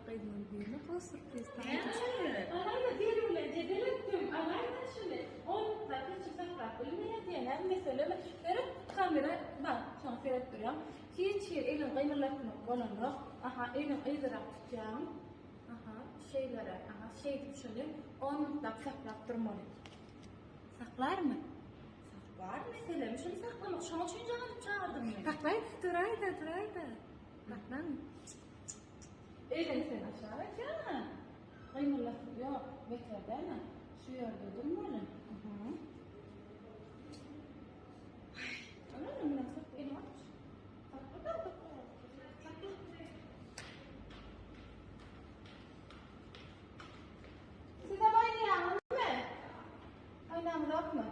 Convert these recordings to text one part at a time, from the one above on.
gyzynyň birine gowy sürpriz taýýarlady. Alaýda diri bilen jedel etdim. Alaýda şuny. On minutda hiç kim saklap bilmeýär diýen meselemi. Seret kamera bak şoňa seret durýaň. Hiç hili eliňi gymyldatmak bolanok. Aha eliňi yzyrak tutýaň. Aha şeýleräk. Aha şeýdip şuny on minutlap saklap durmaly. Saklarmy? Saklar meselem şuny saklamak. Şoň üçin jaňyp çagyrdym men. Saklaý, duraýda, duraýda. Saklan. Eliňi sen aşak atýaň-a. Gymyldasyp ýok, beter däl-ä. Şu ýerde durmaly. Mhm. Aý, ana, muny sak, eliňi aç. Sakla-da, sakla. Sakla. Sizem oýnaýaňyzmy? Oýnaňyzokmy?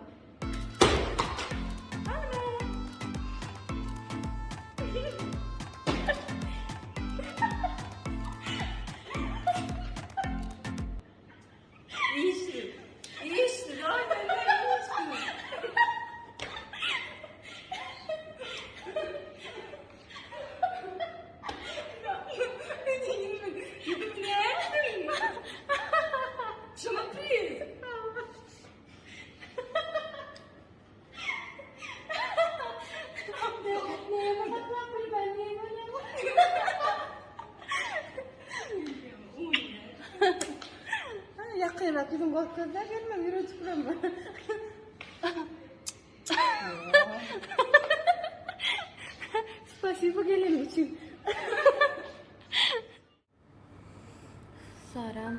Işsiz. Işsiz. Ýakynrak ýüzüň görkezde gelme ýürejik bilen. Spasibo geleniň üçin. Saram.